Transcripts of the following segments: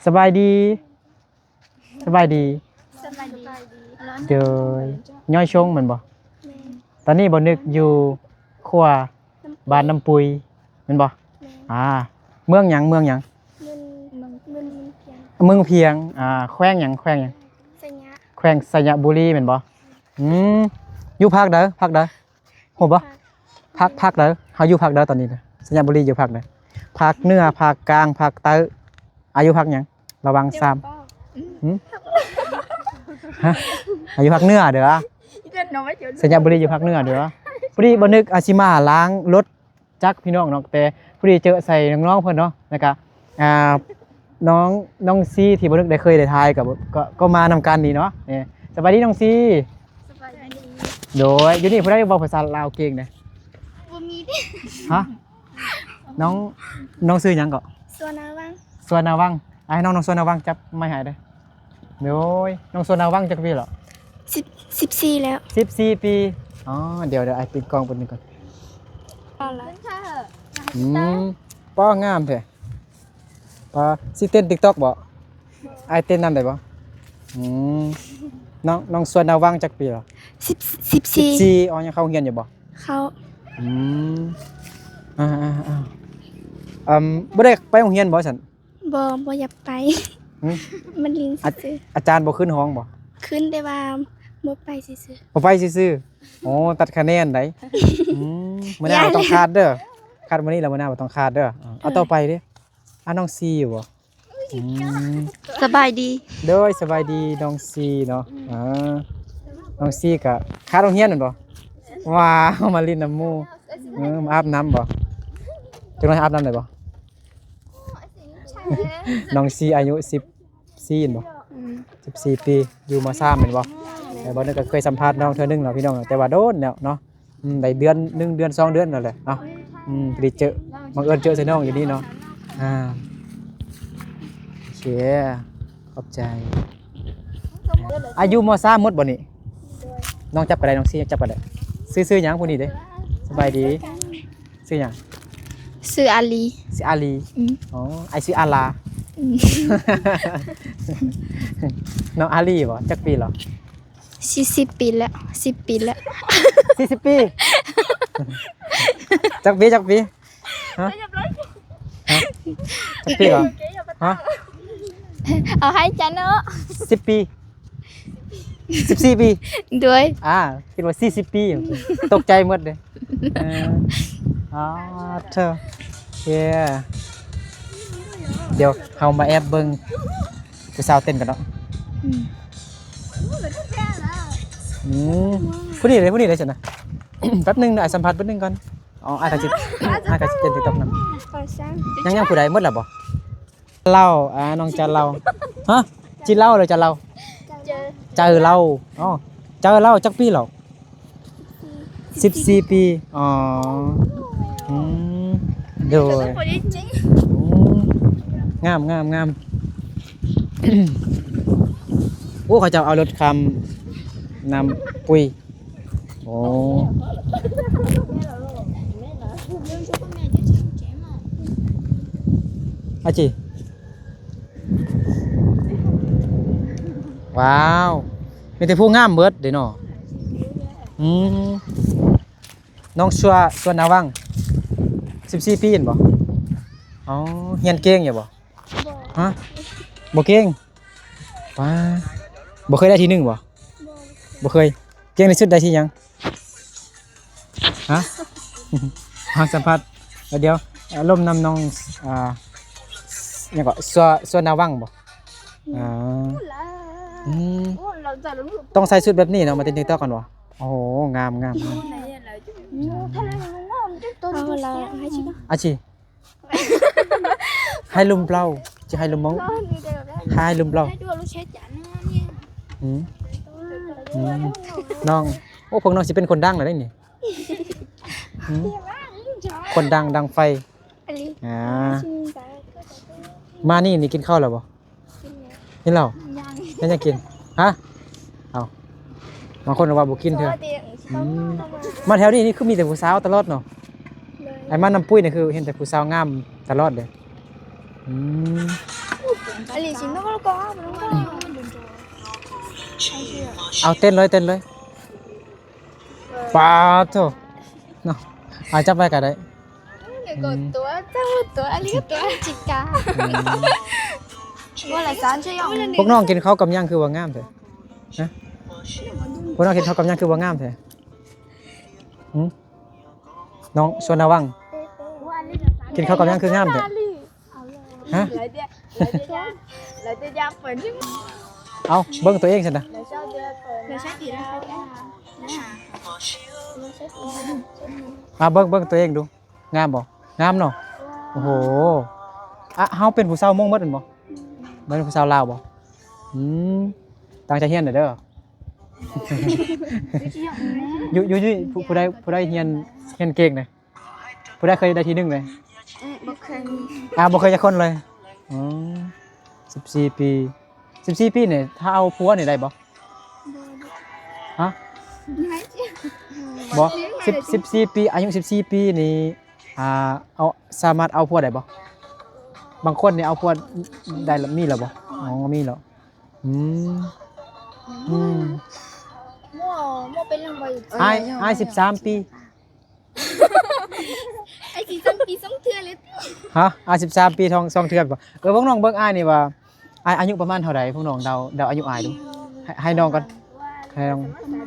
ສະບາຍດີ ສະບາຍດີ ສະບາຍດີ ໂດຍ ຍ້ອຍຊົງແມ່ນບໍ່? ແມ່ນ ຕອນນີ້ບໍ່ນຶກຢູ່ຂົວ ນ້ຳປຸຍ ບ້ານນ້ຳປຸຍແມ່ນບໍ່? ແມ່ນ ອ່າ ເມືອງຫຍັງ? ເມືອງຫຍັງ? ເມືອງ ເມືອງພຽງ ເມືອງພຽງ ອ່າ ແຂວງຫຍັງ? ແຂວງຫຍັງ? ໄຊຍະ ແຂວງໄຊຍະບູລີແມ່ນບໍ່? ອືມ ຢູ່ພາກໃດ? ພາກໃດ? ຮູ້ບໍ່? ພາກ ພາກໃດ? ເຮົາຢູ່ພາກໃດຕອນນີ້ນະ? ໄຊຍະບູລີຢູ່ພາກໃດ? ພາກເໜືອ ພາກກາງ ພາກໃຕ້ ອາ ຢູ່ພາກຫຍັງ? ລະວັງສາມ ຫຶ? ຮະ? ອາ ຢູ່ພາກເໜືອເດີ້ ໄຊຍະບູລີຢູ່ພາກເໜືອເດີ້ ພໍດີບໍ່ນຶກອາຊິມາລ້າງລົດຈັກພີ່ນ້ອງເນາະ ແຕ່ພໍດີເຈີໃສ່ນ້ອງໆເພິ່ນເນາະ ແລ້ວກະ ອ່າ ນ້ອງ ນ້ອງຊີທີ່ບໍ່ນຶກໄດ້ເຄີຍໄດ້ຖ່າຍ ກໍ ກໍ ກໍມານຳກັນນີ້ເນາະ ນີ້ ສະບາຍດີນ້ອງຊີ ສະບາຍດີ ໂດຍ ຢູ່ນີ້ຜູ້ໃດເວົ້າພາສາລາວເກັ່ງເດ້? ບໍ່ມີເດ້ ຮະ? ນ້ອງ ນ້ອງຊື່ຫຍັງເກາະ? ສວນນາວັງ ສວນນາວັງ ອ້າຍ ນ້ອງ ນ້ອງສວນນາວັງຈັບໄມໃຫ້ເດີ້ ໂດຍ ນ້ອງສວນນາວັງຈັກປີແລ້ວ? ສິບ ສິບສີ່ແລ້ວ ສິບສີ່ປີ ອໍ ດຽວ ດຽວອ້າຍປິດກ້ອງແປັບໜຶ່ງກ່ອນ ອືມ ປ້າງາມແທ້ ປ້າ ຊິເຕັ້ນຕິກຕັອກບໍ່? ອ້າຍເຕັ້ນນຳໄດ້ບໍ່? ອືມ ນ້ອງ ນ້ອງສວນນາວັງຈັກປີແລ້ວ? ສິບ ສິບສີ່ ສິບສີ່ ອໍ ຍັງເຂົ້າໂຮງຮຽນຢູ່ບໍ່? ເຂົ້າ ອືມ ອ່າໆໆ ອືມ ບໍ່ໄດ້ໄປໂຮງຮຽນບໍ່ຊັ້ນ? ບໍ່ ບໍ່ຢາກໄປ ຫຶ? ມັນຫຼິ້ນຊື່ໆ ອາຈານບໍ່ຂຶ້ນຫ້ອງບໍ່? ຂຶ້ນ ແຕ່ວ່າບໍ່ໄປຊື່ໆ ບໍ່ໄປຊື່ໆ ໂອ້ ຕັດຄະແນນໃດ ອືມ ມື້ໜ້າບໍ່ຕ້ອງຂາດເດີ້ ຂາດມື້ນີ້ແລ້ວ ມື້ໜ້າບໍ່ຕ້ອງຂາດເດີ້ ເອົາ ເອົາຕໍ່ໄປເດ້ ອາ ນ້ອງຊີຢູ່ບໍ່? ອືມ ສະບາຍດີ ໂດຍ ສະບາຍດີນ້ອງຊີເນາະ ອ່າ ນ້ອງຊີກະຂາດໂຮງຮຽນແມ່ນບໍ່? ວ້າວ ມາຫຼິ້ນນຳໝູ່ ເອີ ມາອາບນ້ຳບໍ່? ຈັກໜ້ອຍອາບນ້ຳໄດ້ບໍ່? ນ້ອງຊີອາຍຸສິບສີ່ແມ່ນບໍ່? ອືມ ສິບສີ່ປີ ຢູ່ ມໍສາມ ແມ່ນບໍ່? ແມ່ນ ແຕ່ບໍ່ນຶກກໍເຄີຍສຳພາດນ້ອງເທື່ອໜຶ່ງແລ້ວພີ່ນ້ອງ ແຕ່ວ່າໂດນແລ້ວເນາະ ອືມ ໄດ້ເດືອນໜຶ່ງ ເດືອນສອງເດືອນນັ້ນແຫຼະເນາະ ອືມ ພໍດີເຈີ ບັງເອີນເຈີໃສ່ນ້ອງຢູ່ນີ້ເນາະ ອ່າ ໂອເຄ ຂອບໃຈ ອາຍຸ ມໍສາມ ໝົດບໍ່ນີ້? ນ້ອງຈັບກໍໄດ້ ນ້ອງຊີຈັບກໍໄດ້ ຊື່ ຊື່ຫຍັງຜູ້ນີ້ເດ້? ສະບາຍດີ ຊື່ຫຍັງ? ຊື່ອາລີ ຊື່ອາລີ ອືມ ອໍ ອ້າຍຊື່ອາລາ ອືມ ນ້ອງອາລີບໍ່? ຈັກປີແລ້ວ? ສີ່ສິບປີແລ້ວ ສິບປີແລ້ວ ສີ່ສິບປີ ຈັກປີ ຈັກປີ? ຮະ? ຮະ? ຈັກປີແລ້ວ? ຮະ? ເອົາໃຫ້ຈັນເນາະ ສິບປີ ສິບສີ່ປີ ໂດຍ ອ່າ ຄິດວ່າສີ່ສິບປີ ຕົກໃຈໝົດເດ້ ເອີ ອໍ ເທີ ໂອເຄ ດຽວເຮົາມາແອບເບິ່ງຜູ້ສາວເຕັ້ນກັນເນາະ ອືມ ອືມ ຜູ້ນີ້ເດ້ ຜູ້ນີ້ເດ້ຊັ້ນນະ ແປັບໜຶ່ງ ອ້າຍສຳພາດແປັບໜຶ່ງກ່ອນ ອໍ ອ້າຍກໍຊິ ອ້າຍກໍຊິເຕັ້ນຕິກຕັອກນຳ ຍັງ ຍັງຜູ້ໃດ ໝົດແລ້ວບໍ່? ເລົ່າ ອ່າ ນ້ອງຈາເລົ່າ ຮະ? ຈີເລົ່າ ຫຼື ຈາເລົ່າ? ເຈີ ເຈີເລົ່າ ອໍ ເຈີເລົ່າ ຈັກປີແລ້ວ? ສິບສີ່ປີ ອໍ ອືມ ໂດຍ ອືມ ງາມ ງາມ ງາມ ໂອ້ ເຂົາເຈົ້າເອົາລົດຂ້າມນ້ຳປຸຍ ໂອ້ ອາຈີ ວ້າວ ມີແຕ່ຜູ້ງາມເບິດເດ້ເນາະ ອືມ ນ້ອງຊວ ຊວນນາວັງ ສິບສີ່ປີແມ່ນບໍ່? ອໍ ຮຽນເກັ່ງຢູ່ບໍ່? ຮະ? ບໍ່ເກັ່ງ? ປ້າ ບໍ່ເຄີຍໄດ້ທີໜຶ່ງບໍ່? ບໍ່ເຄີຍ ເກັ່ງທີ່ສຸດໄດ້ທີຫຍັງ? ຮະ? ມາສຳພາດ ດຽວ ລົມນຳນ້ອງ ອ່າ ຫຍັງເກາະ ຊວ ຊວນນາວັງບໍ່? ອ່າ ອືມ ຕ້ອງໃສ່ຊຸດແບບນີ້ເນາະ ມາເຕັ້ນຕິກຕັອກກັນບໍ່? ໂອ້ໂຫ ງາມ ງາມ ງາມ ອືມ ອາຊີ ໃຫ້ລົມເປົ່າ ຈະໃຫ້ລົມມົ້ງ ໃຫ້ລົມເປົ່າ ອືມ ອືມ ນ້ອງ ໂອ້ ພວກນ້ອງຊິເປັນຄົນດັງແລ້ວເດ້ນີ້ ອືມ ຄົນດັງ ດັງໄຟ ອາ ມານີ້ ນີ້ກິນເຂົ້າແລ້ວບໍ່? ກິນແລ້ວ ກິນແລ້ວ ຍັງ ຍັງກິນ ຮະ? ເອົາ ບາງຄົນວ່າບໍ່ກິນເທື່ອ ອືມ ມາແຖວນີ້ນີ້ຄືມີແຕ່ຜູ້ສາວຕະຫຼອດເນາະ ໂດຍ ໄອ້ມານ້ຳປຸຍນີ້ຄືເຫັນແຕ່ຜູ້ສາວງາມຕະຫຼອດເດ້ ອືມ ເອົາເຕັ້ນເລີຍ ເຕັ້ນເລີຍ. ປາໂທ ເນາະ ອາ ຈັບໄວ້ກໍໄດ້. ອືມ ພວກນ້ອງກິນເຂົ້າກັບຫຍັງຄືວ່າງາມແທ້? ຮະ? ພວກນ້ອງກິນເຂົ້າກັບຫຍັງຄືວ່າງາມແທ້? ຫື? ນ້ອງສວນນະວັງ ກິນເຂົ້າກັບຫຍັງຄືງາມແທ້? ຮະ? ເອົ້າ ເບິ່ງຕົວເອງຊັ້ນນະ. ອາ ເບິ່ງ ເບິ່ງຕົວເອງດູ ງາມບໍ່? ງາມເນາະ. ໂອ້ໂຫ ອະ ເຮົາເປັນຜູ້ສາວມົ້ງໝົດແມ່ນບໍ່? ບໍ່ແມ່ນຜູ້ສາວລາວບໍ່? ອືມ ຕັ້ງໃຈຮຽນເດີ. ຢູ່ ຢູ່ ຢູ່ ຜູ້ ຜູ້ໃດ ຜູ້ໃດຮຽນ ຮຽນເກັ່ງນະ? ຜູ້ໃດເຄີຍໄດ້ທີໜຶ່ງເລີຍ? ອືມ ບໍ່ເຄີຍ. ອາ ບໍ່ເຄີຍຈັກຄົນເລີຍ. ອໍ ສິບສີ່ປີ ສິບສີ່ປີນີ້ ຖ້າເອົາຜົວນີ້ໄດ້ບໍ່? ບໍ່. ຮະ? ບໍ່ ສິບສີ່ປີ ອາຍຸສິບສີ່ປີນີ້ ອາ ເອົາ ສາມາດເອົາຜົວໄດ້ບໍ່? ບາງຄົນນີ້ເອົາຜົວໄດ້ລະ ມີແລ້ວບໍ່? ອໍ ມີແລ້ວ. ອືມ ອືມ ໝໍ ໝໍເປັນຫຍັງບໍ່? ອ້າຍ ອ້າຍສິບສາມປີ. ອ້າຍສິບສາມປີສອງເທື່ອເລີຍ. ຮະ? ອ້າຍສິບສາມປີສອງ ສອງເທື່ອບໍ່? ເອີ ພວກນ້ອງເບິ່ງອ້າຍນີ້ວ່າ ອ້າຍອາຍຸປະມານເທົ່າໃດ? ພວກນ້ອງເດົາ ເດົາອາຍຸອ້າຍດູ. ໃຫ້ ໃຫ້ນ້ອງກ່ອນ ໃຫ້ນ້ອງ ປະມານ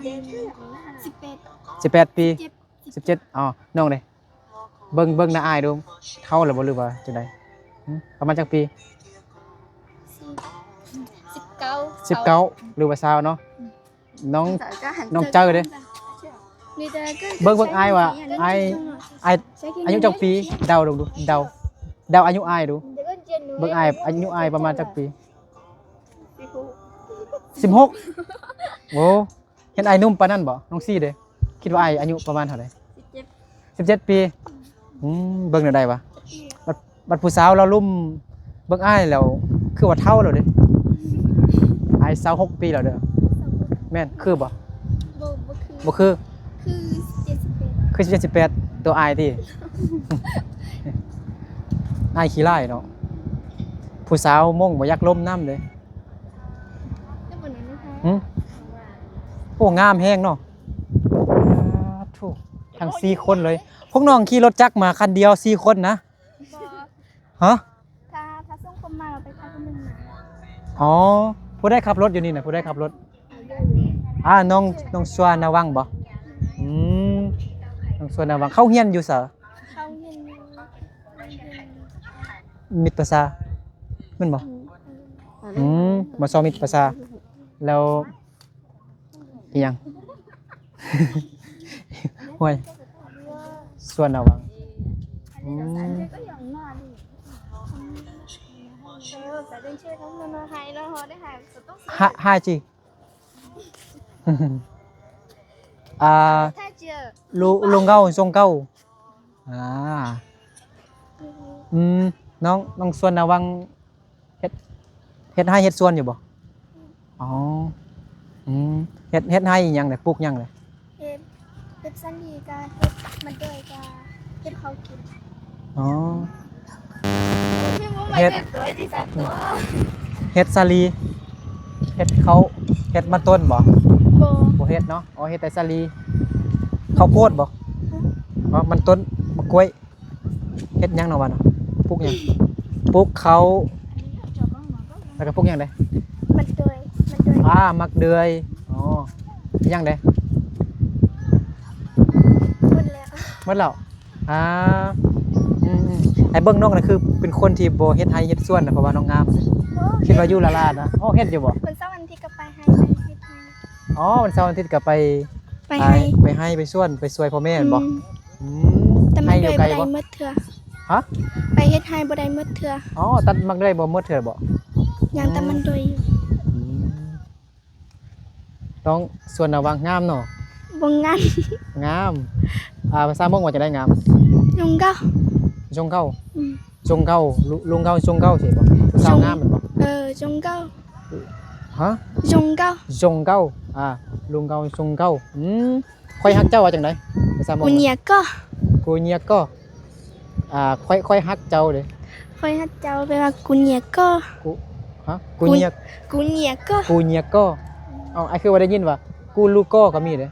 ສິບແປດ ສິບແປດປີ. ສິບເຈັດ ສິບເຈັດ. ອໍ ນ້ອງເດ? ເບິ່ງ ເບິ່ງໜ້າອ້າຍດູ ເຖົ້າແລ້ວບໍ່ ຫຼືວ່າຈັ່ງໃດ? ຫຶ? ປະມານຈັກປີ? ສິບເກົ້າ ສິບເກົ້າ ຫຼືວ່າຊາວເນາະ. ນ້ອງ ນ້ອງເຈີເດ? ເບິ່ງ ເບິ່ງອ້າຍວ່າ ອ້າຍ ອ້າຍອາຍຸຈັກປີ? ເດົາເບິ່ງດູ ເດົາ ເດົາອາຍຸອ້າຍດູ. ເບິ່ງອ້າຍ ອາຍຸອ້າຍປະມານຈັກປີ? ສິບຫົກ. ໂອ້ ເຫັນອ້າຍໜຸ່ມປານນັ້ນບໍ່? ນ້ອງຊີເດ ຄິດວ່າອ້າຍອາຍຸປະມານເທົ່າໃດ? ສິບເຈັດ ສິບເຈັດປີ. ອືມ ເບິ່ງແນວໃດວະ? ບັດ ບັດຜູ້ສາວລາວລຸ່ມເບິ່ງອ້າຍແລ້ວ ຄືວ່າເຖົ້າແລ້ວເດ. ອ້າຍຊາວຫົກປີແລ້ວເດີ. ແມ່ນ ຄືບໍ່? ບໍ່ ບໍ່ຄື ບໍ່ຄື ຄືສິບເຈັດ ສິບແປດ ຄືສິບເຈັດ ສິບແປດ ຕົວອ້າຍຕິ. ອ້າຍຂີ້ຮ້າຍເນາະ ຜູ້ສາວມົ້ງບໍ່ຢາກລົມນຳເດ້. ຫຶ? ໂອ້ ງາມແຮງເນາະ. ສາທຸ ທັງສີ່ຄົນເລີຍ. ພວກນ້ອງຂີ່ລົດຈັກມາຄັນດຽວສີ່ຄົນນະ? ບໍ່. ຮະ? ຖ້າ ຖ້າສົ່ງຄົນມາ ເຮົາໄປຂັບຄົນໜຶ່ງມາ. ອໍ ຜູ້ໃດຂັບລົດຢູ່ນີ້ນະ? ຜູ້ໃດຂັບລົດ? ອາ ນ້ອງ ນ້ອງສວນນະວັງບໍ່? ອືມ ນ້ອງສວນນະວັງ ເຂົາຮຽນຢູ່ໃສ? ເຂົາຮຽນຢູ່ ມິດປະຊາ ແມ່ນບໍ່? ອືມ ອືມ ມສ ມິດປະຊາ. ແລ້ວອີຫຍັງ? ຫ້ວຍ ສວນນະວັງ. ອືມ ຫາ ຫາຈິ ອາ ລຸ ລຸງເກົ່າ ຊົງເກົ່າ. ອາ ອືມ ນ້ອງ ນ້ອງສວນນະວັງ ເຮັດ ເຮັດໄຮ່ເຮັດສວນຢູ່ບໍ່? ອໍ ອືມ ເຮັດ ເຮັດໄຮ່ອີຫຍັງແຫຼະ? ປູກຫຍັງແຫຼະ? ເຮັດ ເຮັດສາລີ ກະເຮັດ ມັນດ້ວຍ ກະເຮັດເຂົ້າກິນ. ອໍ ເຮັດ ເຮັດສາລີ ເຮັດເຂົ້າ ເຮັດມັນຕົ້ນບໍ່? ບໍ່ ບໍ່ເຮັດເນາະ. ອໍ ເຮັດແຕ່ສາລີ. ເຂົ້າໂພດບໍ່? ຫື? ອໍ ມັນຕົ້ນ ໝາກກ້ວຍ. ເຮັດຫຍັງເນາະວະເນາະ? ປູກຫຍັງ? ປູກເຂົ້າ ແລ້ວກໍປູກຫຍັງເດ? ໝາກເດືອຍ ໝາກເດືອຍ. ອາ ໝາກເດືອຍ. ອໍ ຫຍັງເດ? ໝົດແລ້ວ ໝົດແລ້ວ. ອາ ອືມໆ ໃຫ້ເບິ່ງນ້ອງນະ ຄືເປັນຄົນທີ່ບໍ່ເຮັດໄຮ່ເຮັດສວນນະ ເພາະວ່ານ້ອງງາມ. ໂອ້ ຄິດວ່າຢູ່ລ້າໆນະ. ອໍ ເຮັດຢູ່ບໍ່? ວັນເສົາວັນອາທິດກໍໄປໄຮ່ ໄປເຮັດໄຮ່. ອໍ ວັນເສົາວັນອາທິດກໍໄປ ໄປໄຮ່ ໄປ ໄປໄຮ່ໄປສວນ ໄປຊ່ວຍພໍ່ແມ່ແມ່ນບໍ່? ອືມ ອືມ ແຕ່ມັນ ໄຮ່ຢູ່ໄກບໍ່? ບໍ່ໄດ້ໝົດເທື່ອ. ຮະ? ໄປເຮັດໄຮ່ບໍ່ໄດ້ໝົດເທື່ອ. ອໍ ຕັດໝາກເດືອຍບໍ່ໝົດເທື່ອບໍ່? ຍັງ ອືມ ຕັດໝາກເດືອຍຢູ່. ອືມ ນ້ອງສວນນະວັງງາມເນາະ. ບໍ່ງາມ ງາມ. ອາ ພາສາມົ້ງວ່າຈັ່ງໃດງາມ? ຈົງເກົ່າ ຈົງເກົ່າ. ອືມ ຈົງເກົ່າ ລຸ ລຸງເກົ່າ ຈົງເກົ່າ ຊິບໍ່? ຜູ້ສາວງາມແມ່ນບໍ່? ເອີ ຈົງເກົ່າ. ຮະ? ຈົງເກົ່າ ຈົງເກົ່າ. ອາ ລຸງເກົ່າ ຈົງເກົ່າ. ອືມ ຂ້ອຍຮັກເຈົ້າວ່າຈັ່ງໃດ? ພາສາມົ້ງ Cô nhớ con. Cô nhớ con. ອາ ຂ້ອຍ ຂ້ອຍຮັກເຈົ້າເດ້. ຂ້ອຍຮັກເຈົ້າ ແປວ່າ Cô nhớ con. ກູ ຮະ? ກູເນຍ ກູເນຍກໍ ກູເນຍກໍ ເອົ້າ ອ້າຍຄືວ່າໄດ້ຍິນວ່າ ກູລູກໍກໍມີເດ້.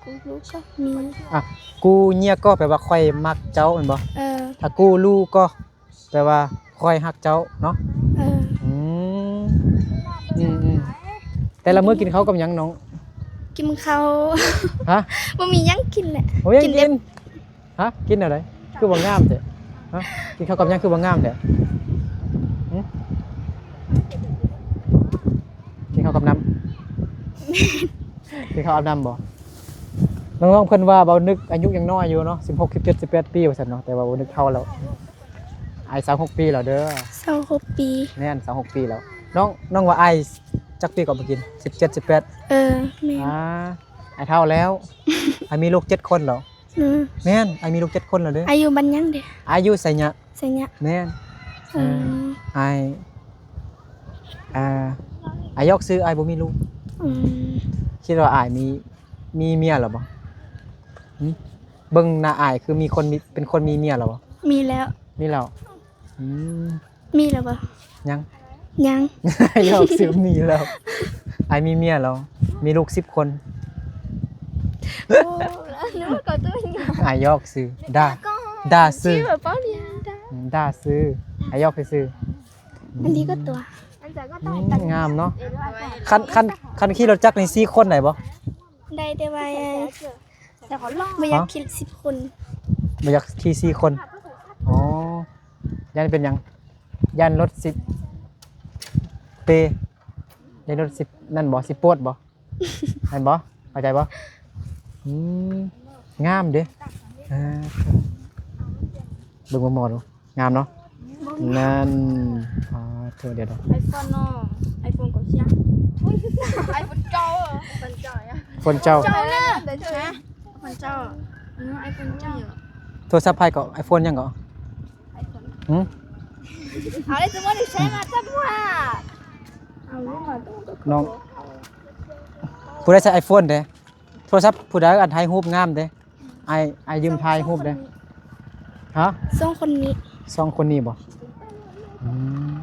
ກູລູກໍມີ ອ່ະ ກູເນຍກໍແປວ່າຂ້ອຍມັກເຈົ້າແມ່ນບໍ່? ເອີ ຖ້າກູລູກໍ ແປວ່າຂ້ອຍຮັກເຈົ້າເນາະ. ເອີ ອືມ ອືມໆ ແຕ່ລະມື້ກິນເຂົ້າກັບຫຍັງນ້ອງ? ກິນເຂົ້າ ຮະ? ບໍ່ມີຫຍັງກິນແຫຼະ. ບໍ່ມີຫຍັງກິນ ກິນແຕ່ ຮະ? ກິນແນວໃດ? ຄືບໍ່ງາມແທ້? ຮະ? ກິນເຂົ້າກັບຫຍັງຄືບໍ່ງາມແທ້? ຫື? ກິນເຂົ້າກັບນ້ຳ ກິນເຂົ້າອາບນ້ຳບໍ່? ນ້ອງໆ ເພິ່ນວ່າເບົານຶກອາຍຸຍັງນ້ອຍຢູ່ເນາະ ສິບຫົກ ສິບເຈັດ ສິບແປດປີວ່າຊັ້ນເນາະ ແຕ່ວ່າເບົານຶກເຖົ້າແລ້ວ. ອ້າຍຊາວຫົກປີແລ້ວເດີ. ຊາວຫົກປີ ແມ່ນ ຊາວຫົກປີແລ້ວ. ນ້ອງ ນ້ອງວ່າອ້າຍຈັກປີກໍບໍ່ກິນ? ສິບເຈັດ ສິບແປດ. ເອີ ແມ່ນ. ອ່າ ອ້າຍເຖົ້າແລ້ວ ອ້າຍມີລູກເຈັດຄົນແລ້ວ. ອືມ ແມ່ນ ອ້າຍມີລູກເຈັດຄົນແລ້ວເດີ. ອ້າຍຢູ່ບ້ານຫຍັງເດ? ອ້າຍຢູ່ໄຊຍະ. ໄຊຍະ ແມ່ນ. ເອີ ເອີ ອ້າຍ ອ່າ ອ້າຍຢອກຊື່ ອ້າຍບໍ່ມີລູກ. ອືມ ຄິດວ່າອ້າຍມີ ມີເມຍແລ້ວບໍ່? ຫຶ? ເບິ່ງໜ້າອ້າຍຄືມີຄົນມີ ເປັນຄົນມີເມຍແລ້ວບໍ່? ມີແລ້ວ ມີແລ້ວ. ອືມ ມີແລ້ວບໍ່? ຍັງ ຍັງ. ຢອກຊື່ ມີແລ້ວ ອ້າຍມີເມຍແລ້ວ ມີລູກສິບຄົນ. ໂອ້ ອ້າຍຢອກຊື່ ດ່າ ດ່າຊື່ ອືມ ດ່າຊື່ ອ້າຍຢອກຊື່. ອັນນີ້ກໍຕົວ ອືມ ງາມເນາະ. ຄັນ ຄັນ ຄັນຂີ່ລົດຈັກນີ້ສີ່ຄົນໄດ້ບໍ່? ໄດ້ ແຕ່ວ່າບໍ່ຢາກຂີ່ສິບຄົນ. ບໍ່ຢາກຂີ່ສີ່ຄົນ. ອໍ ຢ້ານເປັນຫຍັງ? ຢ້ານລົດຊິເປ ຢ້ານລົດຊິນັ້ນບໍ່ ຊິປວດບໍ່? ແມ່ນບໍ່? ເຂົ້າໃຈບໍ່? ອືມ ງາມເດ້. ອ່າ ເບິ່ງໝໍ່ໆ ດູ ງາມເນາະ. ນັ້ນ ອ່າ ໂທດ ດຽວ ໄອໂຟນເນາະ ໄອໂຟນເກົ້າ ໄອໂຟນເກົ້າ ໂຟນເຈົ້າ ໂຟນເຈົ້າ ໂຟນເຈົ້າ ໂທລະສັບໃຜເກາະ? ໄອໂຟນຫຍັງເກາະ? ຫື? ເອົາເລີຍ ສົມມຸດໃຊ້ມາຈັກວ່າ ນ້ອງ ຜູ້ໃດໃຊ້ໄອໂຟນເດ້? ໂທລະສັບຜູ້ໃດອັນຖ່າຍຮູບງາມເດ້? ອ້າຍ ອ້າຍຢືມຖ່າຍຮູບເດ້. ຮະ? ສອງຄົນນີ້ ສອງຄົນນີ້ບໍ່? ອືມ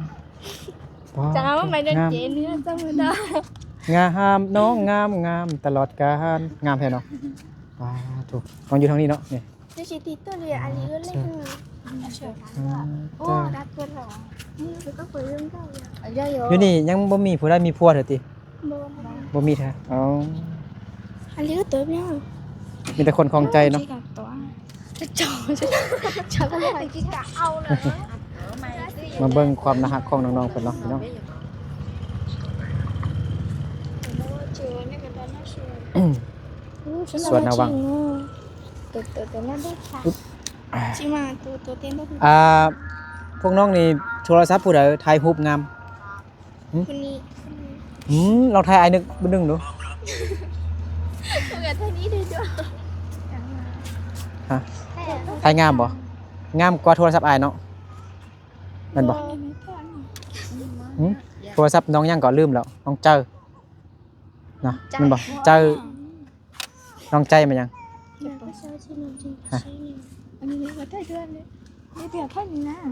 ຈັ່ງວ່າໄປເດີນເຈເນື້ອທຳມະດາ ງາມນ້ອງງາມ ງາມຕະຫຼອດການ ງາມແທ້ເນາະ. ປາໂທ້ ຕ້ອງຢູ່ທາງນີ້ເນາະ ນີ້. ຢູ່ນີ້ຍັງບໍ່ມີຜູ້ໃດມີຜົວເທື່ອຕິ? ບໍ່ ບໍ່ມີເທື່ອ. ອໍ ອັນນີ້ກໍຕົວຍາວ ມີແຕ່ຄົນຂອງໃຈເນາະ. ມາເບິ່ງຄວາມໜ້າຮັກຂອງນ້ອງໆເພິ່ນເນາະ ພີ່ນ້ອງ. ສວນນາວັງ ອ່າ ພວກນ້ອງນີ້ໂທລະສັບຜູ້ໃດຖ່າຍຮູບງາມ? ຫຶ? ຄົນນີ້ ຄົນນີ້. ອືມ ລອງຖ່າຍອ້າຍໜຶ່ງ ບຶດໜຶ່ງດູ. ເອີ ຖ່າຍນີ້ເດ້. ຮະ? ຖ່າຍງາມບໍ່? ງາມກວ່າໂທລະສັບອ້າຍເນາະ ແມ່ນບໍ່? ບໍ່. ຫຶ? ໂທລະສັບນ້ອງຫຍັງເກາະ? ລືມແລ້ວ. ນ້ອງເຈີນະ ແມ່ນບໍ່? ເຈີ ນ້ອງໃຈມາຫຍັງ? ຮະ?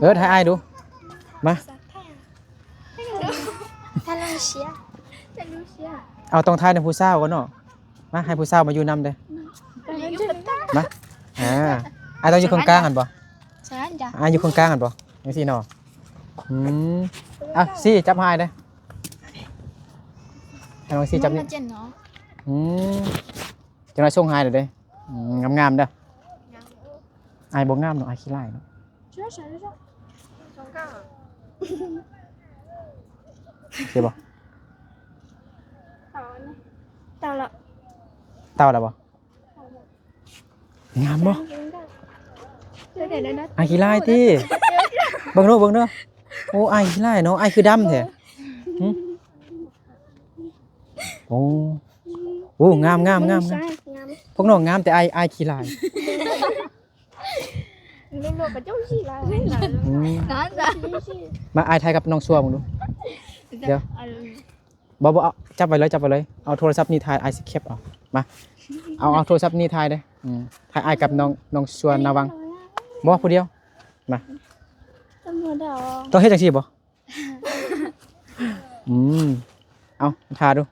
ເອີ ຖ່າຍອ້າຍດູ ມາ. ເອົາ ຕ້ອງຖ່າຍນຳຜູ້ສາວກ່ອນເນາະ. ມາ ໃຫ້ຜູ້ສາວມາຢູ່ນຳເດ້. ມາ ອ່າ ອ້າຍຕ້ອງຢູ່ເຄິ່ງກາງຫັ້ນບໍ່? ອ້າຍຢູ່ເຄິ່ງກາງຫັ້ນບໍ່? ຈັ່ງຊີ້ເນາະ. ອືມ ອ່ະ ຊີ້ ຈັບໃຫ້ອ້າຍເດ້. ໃຫ້ນ້ອງຊີ້ຈັບນີ້. ອືມ ຈັກໜ້ອຍສົ່ງໃຫ້ເດີ. ອືມ ງາມໆເດີ. ອ້າຍບໍ່ງາມເນາະ ອ້າຍຂີ້ຮ້າຍເນາະ. ໂອເຄບໍ່? ເຕົາລະ ເຕົາລະບໍ່? ງາມບໍ່? ອ້າຍຂີ້ຮ້າຍຕິ? ເບິ່ງເດີ ເບິ່ງເດີ. ໂອ້ ອ້າຍຂີ້ຮ້າຍເນາະ ອ້າຍຄືດຳແທ້. ຫຶ? ໂອ້ ໂອ້ ງາມ ງາມ ງາມ ງາມ. ພວກນ້ອງງາມ ແຕ່ອ້າຍ ອ້າຍຂີ້ຮ້າຍ. ອືມ ມາ ອ້າຍຖ່າຍກັບນ້ອງຊົ່ວເບິ່ງດູ. ດຽວ ບໍ່ ບໍ່ ເອົາ ຈັບໄວ້ເລີຍ ຈັບໄວ້ເລີຍ. ເອົາໂທລະສັບນີ້ຖ່າຍ ອ້າຍຊິແຄັບເອົາ. ມາ ເອົາ ເອົາໂທລະສັບນີ້ຖ່າຍເດ້. ອືມ ຖ່າຍອ້າຍກັບນ້ອງ ນ້ອງຊົ່ວນາວັງ. ບໍ່ ຜູ້ດຽວ. ມາ ຕ້ອງເຮັດຈັ່ງຊີ້ບໍ່? ອືມ ເອົາ ທ່າດູ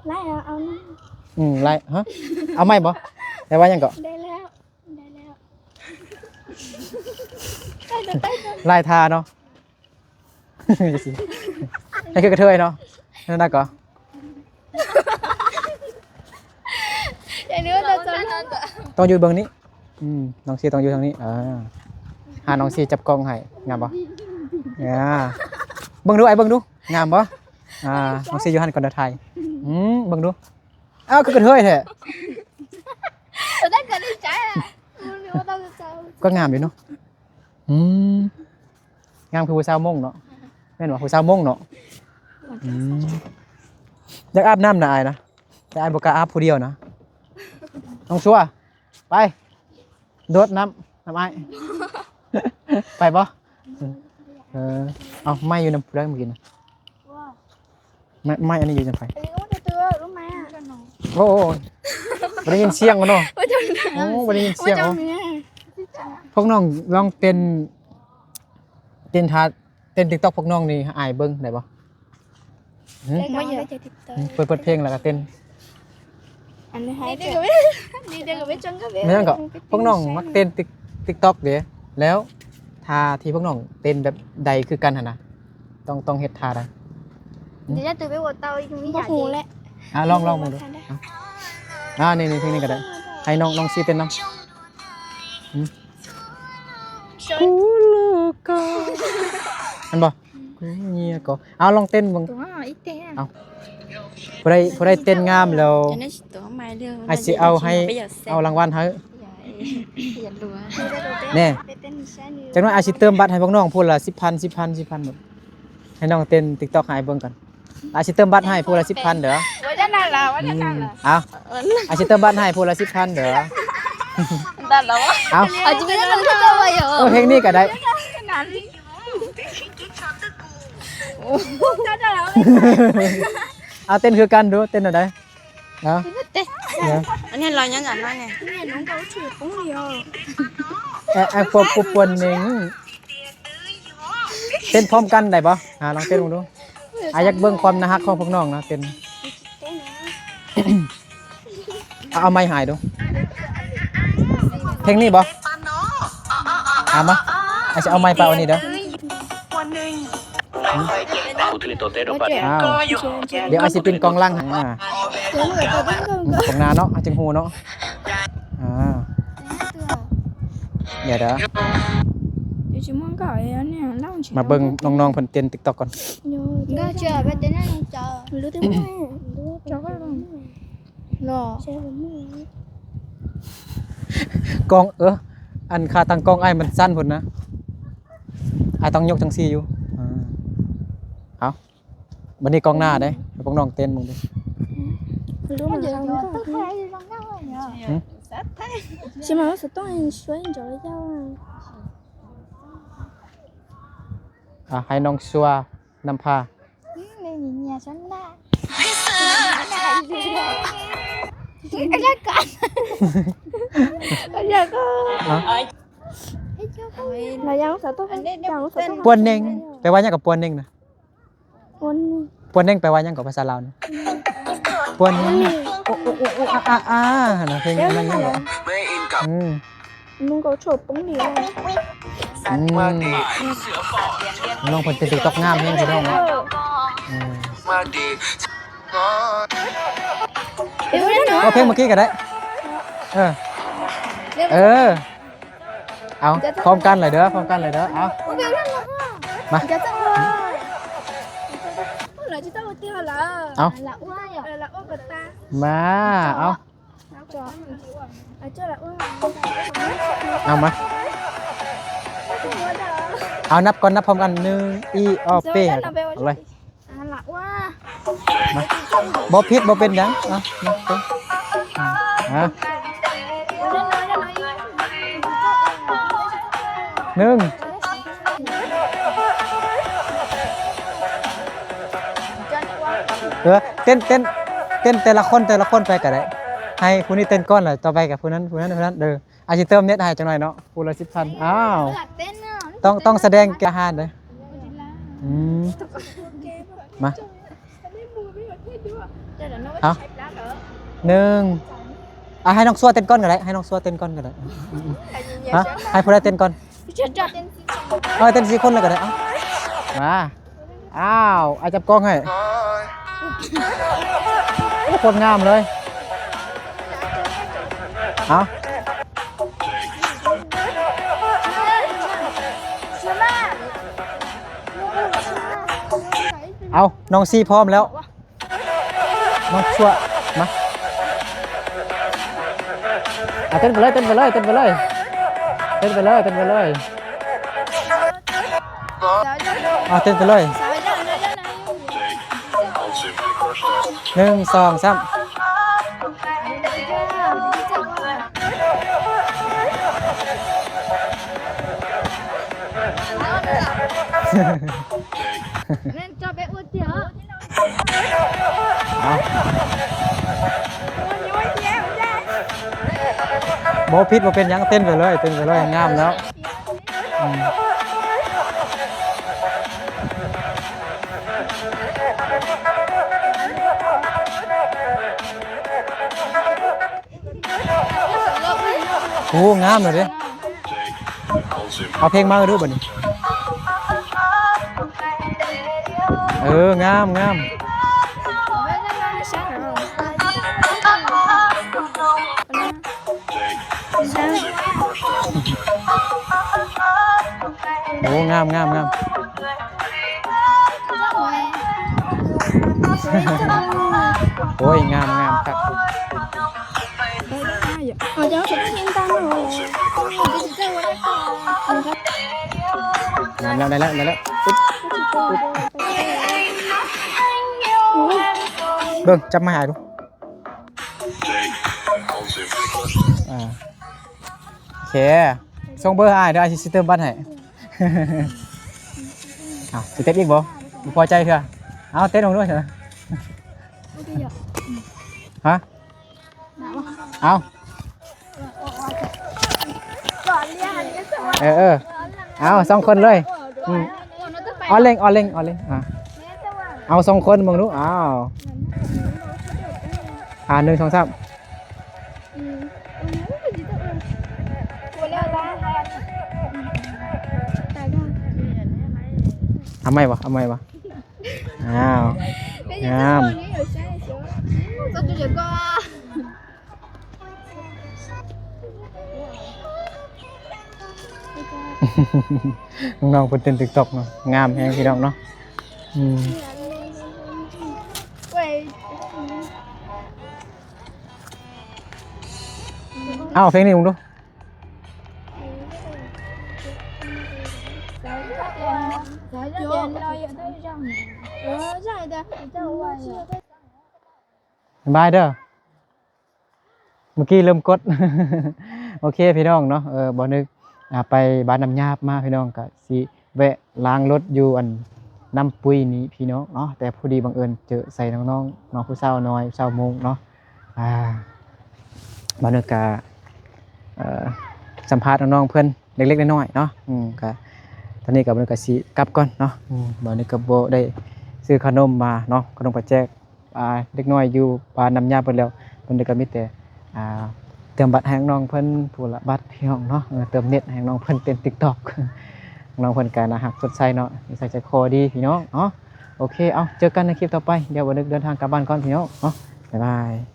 ໄລ່ເອົາ ເອົາ ອືມ ໄລ່ ຮະ ເອົາໃໝ່ບໍ່? ແປວ່າຫຍັງເກາະ? ໄດ້ແລ້ວ ໄດ້ແລ້ວ ໄລ່ທ່າເນາະ. ໃຫ້ຄືກະເທີຍເນາະ ນັ້ນນະກໍ ຢ່າລືມວ່າຈະ ຕ້ອງຢູ່ເບື້ອງນີ້ ອືມ ນ້ອງຊີຕ້ອງຢູ່ທາງນີ້ ເອີ ຫານ້ອງຊີຈັບກ້ອງໃຫ້ ງາມບໍ່? ອາ ເບິ່ງດູ ອ້າຍເບິ່ງດູ ງາມບໍ່? ອາ ນ້ອງຊີຢູ່ຫັ້ນກ່ອນ ດຽວຖ່າຍ ອືມ ເບິ່ງດູ ອ້າວ ຄືກະເທີຍແທ້ ຕອນນັ້ນກໍດີໃຈແຫຼະ ກໍງາມຢູ່ເນາະ ອືມ. ງາມຄືຜູ້ສາວມົ້ງເນາະ ແມ່ນບໍ່? ຜູ້ສາວມົ້ງເນາະ ອືມ ຢາກອາບນ້ຳນະອ້າຍນະ ແຕ່ອ້າຍບໍ່ກ້າອາບຜູ້ດຽວນະ ນ້ອງຊົ່ວ ໄປ ໂດດນ້ຳ ນ້ຳອ້າຍ ໄປບໍ່? ເອີ ເອົາ ໄມ້ຢູ່ນຳຜູ້ໃດມື້ກີ້ນະ? ໄມ້ ໄມ້ອັນນີ້ຢູ່ນຳໃຜ? ອັນນີ້ກໍວ່າແຕ່ເທື່ອ ຮູ້ໄໝອະ? ໂອ້ຍ ບໍ່ໄດ້ຍິນສຽງເນາະ ໂອ້ ບໍ່ໄດ້ຍິນສຽງເນາະ ພວກນ້ອງລອງເຕັ້ນ ເຕັ້ນທ່າ ເຕັ້ນຕິກຕັອກພວກນ້ອງນີ້ໃຫ້ອ້າຍເບິ່ງໄດ້ບໍ່? ຫື? ບໍ່ຢາກ ເປີດ ເປີດເພງແລ້ວກໍເຕັ້ນ ອັນນີ້ໃຫ້ ແມ່ນຫຍັງເກາະ? ພວກນ້ອງມັກເຕັ້ນຕິກຕັອກເດ້ ແລ້ວທ່າທີ່ພວກນ້ອງເຕັ້ນແບບໃດຄືກັນຫັ້ນນະ ຕ້ອງ ຕ້ອງເຮັດທ່າໃດ? ບໍ່ຮູ້ແຫຼະ ອ່າ ລອງ ລອງເບິ່ງດູ ອ່າ ນີ້ ນີ້ ເພງນີ້ກໍໄດ້ ໃຫ້ນ້ອງ ນ້ອງຊີເຕັ້ນນຳ ຫື? ກູໂລກາ ແມ່ນບໍ່? ກູເງຍກໍ ເອົາ ລອງເຕັ້ນເບິ່ງ ເອົາ ຜູ້ໃດ ຜູ້ໃດເຕັ້ນງາມແລ້ວ ອ້າຍຊິເອົາໃຫ້ ເອົາລາງວັນໃຫ້ ແນ່ ຈັກໜ້ອຍອ້າຍຊິເຕີມບັດໃຫ້ພວກນ້ອງຜູ້ລະສິບພັນ ສິບພັນ ສິບພັນ ໃຫ້ນ້ອງເຕັ້ນຕິກຕັອກໃຫ້ອ້າຍເບິ່ງກ່ອນ ອ້າຍຊິເຕີມບັດໃຫ້ຜູ້ລະສິບພັນເດີ ວ່າຈັ່ງນັ້ນລະ ວ່າຈັ່ງນັ້ນລະ ເອົາ ອ້າຍຊິເຕີມບັດໃຫ້ຜູ້ລະສິບພັນເດີ ເອົາ ເພງນີ້ກໍໄດ້ ເອົາ ເຕັ້ນຄືກັນດູ ເຕັ້ນແນວໃດ? ເອົາ ອັນນີ້ລອຍຍັງອັນນັ້ນນີ້ ແອ ແອ ປວນ ປວນ ປວນເນັງ ເຕັ້ນພ້ອມກັນໄດ້ບໍ່? ອ່າ ລອງເຕັ້ນເບິ່ງດູ ອາ ຢາກເບິ່ງຄວາມໜ້າຮັກຂອງພວກນ້ອງນະ ເຕັ້ນ ເອົາ ເອົາໄມໃຫ້ດູ ເພງນີ້ບໍ່? ອ່າ ມາ ອາ ຊິເອົາໄມປະໄວ້ນີ້ເດີ ອ້າວ ດຽວອາຊິເປັນກ້ອງຫຼັງໃຫ້ ອ່າ ກ້ອງໜ້າເນາະ ອາ ຈຶ່ງຮູ້ເນາະ ອ່າ ດຽວເດີ ມາເບິ່ງນ້ອງໆເພິ່ນເຕັ້ນຕິກຕັອກກ່ອນ ກ້ອງ ເອີ ອັນຂາຕັ້ງກ້ອງອ້າຍມັນສັ້ນພຸ້ນນະ ອ້າຍຕ້ອງຍົກຈັ່ງຊີ້ຢູ່ ອ່າ ເອົາ ບັດນີ້ກ້ອງໜ້າເດ້ ໃຫ້ພວກນ້ອງເຕັ້ນເບິ່ງເດ້ ອ່າ ໃຫ້ນ້ອງຊົ່ວນຳພາ ປວນເນັງ ແປວ່າຫຍັງກັບປວນເນັງນະ? ປວນເນັງ ປວນເນັງແປວ່າຫຍັງເກາະ ພາສາລາວນີ້? ປວນເນັງ ໂອ ໂອ ໂອ ໂອ ອາ ອາ ອາ ຫັ້ນນະ ເພງອັນນັ້ນແຫຼະ ອືມ ອືມ ນ້ອງເພິ່ນເຕັ້ນຕິກຕັອກງາມແຮງ ພີ່ນ້ອງເນາະ ອືມ ເອົາເພງເມື່ອກີ້ກໍໄດ້ ເອີ ເອີ. ເອົາ ພ້ອມກັນເລີຍເດີ ພ້ອມກັນເລີຍເດີ ເອົາ ມາ ເອົາ ມາ ເອົາ ເອົາ ມາ ເອົາ ນັບກ່ອນ ນັບພ້ອມກັນ ໜຶ່ງ ອີ ອອ ເປ ເອົາເລີຍ. ມາ ບໍ່ຜິດ ບໍ່ເປັນຫຍັງ ເອົາ ມາ ເອົາ ໜຶ່ງ ເອີ ເຕັ້ນ ເຕັ້ນ ເຕັ້ນແຕ່ລະຄົນ ແຕ່ລະຄົນໄປກໍໄດ້ ໃຫ້ຜູ້ນີ້ເຕັ້ນກ່ອນ ແລ້ວຕໍ່ໄປກໍຜູ້ນັ້ນ ຜູ້ນັ້ນ ຜູ້ນັ້ນ ເດີ. ອາດຊິເຕີມເນັດໃຫ້ຈັກໜ້ອຍເນາະ ຜູ້ລະສິບພັນ ອ້າວ ເວລາເຕັ້ນນະ ຕ້ອງ ຕ້ອງສະແດງການເດີ. ອືມ ມາ ເອົາ ໜຶ່ງ ອ່ະ ໃຫ້ນ້ອງຊົ່ວເຕັ້ນກ່ອນກໍໄດ້ ໃຫ້ນ້ອງຊົ່ວເຕັ້ນກ່ອນກໍໄດ້. ຮະ ໃຫ້ຜູ້ໃດເຕັ້ນກ່ອນ? ເອີ ເຕັ້ນສີ່ຄົນເລີຍກໍໄດ້. ເອົາ ມາ ອ້າວ ອ້າຍຈັບກ້ອງໃຫ້. ໂອ້ ໂຄດງາມເລີຍ. ເອົາ ເອົາ ນ້ອງຊີພ້ອມແລ້ວ. ມາ ຊົ່ວ ມາ ອ່ະ ເຕັ້ນໄປເລີຍ ເຕັ້ນໄປເລີຍ ເຕັ້ນໄປເລີຍ ເຕັ້ນໄປເລີຍ ເຕັ້ນໄປເລີຍ. ອ່ະ ເຕັ້ນໄປເລີຍ. ໜຶ່ງ ສອງ ສາມ. ເອົາ ບໍ່ຜິດບໍ່ເປັນຫຍັງ ເຕັ້ນໄປເລີຍ ເຕັ້ນໄປເລີຍ ງາມແລ້ວ. ອືມ ໂອ້ ງາມແລ້ວເດ້. ເອົາເພງມາດູບັດນີ້. ເອີ ງາມ ງາມ. ໂອ້ ງາມ ງາມ ງາມ. ໂອ້ຍ ງາມ ງາມຄັກ. ງາມແລ້ວ ໄດ້ແລ້ວ ໄດ້ແລ້ວ. ເບິ່ງ ຈັບມາໃຫ້ອ້າຍດູ. ອ່າ ໂອເຄ ສົ່ງເບີໃຫ້ອ້າຍເດີ ອ້າຍຊິ ຊິເຕີມບັດໃຫ້. ເອົາ ຊິເຕັ້ນອີກບໍ່? ບໍ່ພໍໃຈເທື່ອ. ເອົາ ເຕັ້ນເບິ່ງດູ. ຮະ? ເອົາ ເອີ ເອີ ເອົາ ສອງຄົນເລີຍ. ອືມ ອໍເລັງ ອໍເລັງ ອໍເລັງ. ອ່າ ເອົາ ສອງຄົນເບິ່ງດູ. ອ້າວ ອ່າ ໜຶ່ງ ສອງ ສາມ. ເອົາໃໝ່ບໍ່? ເອົາໃໝ່ບໍ່? ອ້າວ ງາມ. ນ້ອງໆເພິ່ນເຕັ້ນຕິກຕັອກເນາະ ງາມແຮງພີ່ນ້ອງເນາະ. ອືມ ເອົາ ເພງນີ້ເບິ່ງດູ. ບາຍເດີ ເມື່ອກີ້ເລີ່ມກົດ. ໂອເຄພີ່ນ້ອງເນາະ ເອີ ບ່າວນຶກ ອ່າ ໄປບ້ານນ້ຳຫຍາບມາພີ່ນ້ອງ ກະຊິແວະລ້າງລົດຢູ່ອັນນ້ຳປຸ້ຍນີ້ພີ່ນ້ອງເນາະ ແຕ່ພໍດີບັງເອີນເຈີໃສ່ນ້ອງໆ ນ້ອງຜູ້ສາວນ້ອຍ ສາວໂມງເນາະ. ອ່າ ບ່າວນຶກກະ ເອີ ສຳພາດນ້ອງໆເພິ່ນເລັກໆນ້ອຍໆເນາະ. ອືມ ກະ ຕອນນີ້ກະບ່າວນຶກກະຊິກັບກ່ອນເນາະ. ອືມ ບ່າວນຶກກະບໍ່ໄດ້ຊື້ຂະໜົມມາເນາະ ຂະໜົມໄປແຈກ ອ່າ ເດັກນ້ອຍຢູ່ບ້ານນ້ຳຫຍາບເບິດແລ້ວ. ເພິ່ນກະມີແຕ່ ອ່າ ເຕີມບັດໃຫ້ນ້ອງເພິ່ນຜູ້ລະບັດພີ່ນ້ອງເນາະ ເອີ ເຕີມເນັດໃຫ້ນ້ອງເພິ່ນເຕັ້ນຕິກຕັອກ. ນ້ອງເພິ່ນກະໜ້າຮັກສົດໃສເນາະ ນິໄສໃຈຄໍດີພີ່ນ້ອງເນາະ. ໂອເຄ ເອົາ ເຈີກັນໃນຄລິບຕໍ່ໄປ. ດຽວບ່າວນຶກເດີນທາງກັບບ້ານກ່ອນພີ່ນ້ອງເນາະ ບາຍບາຍ.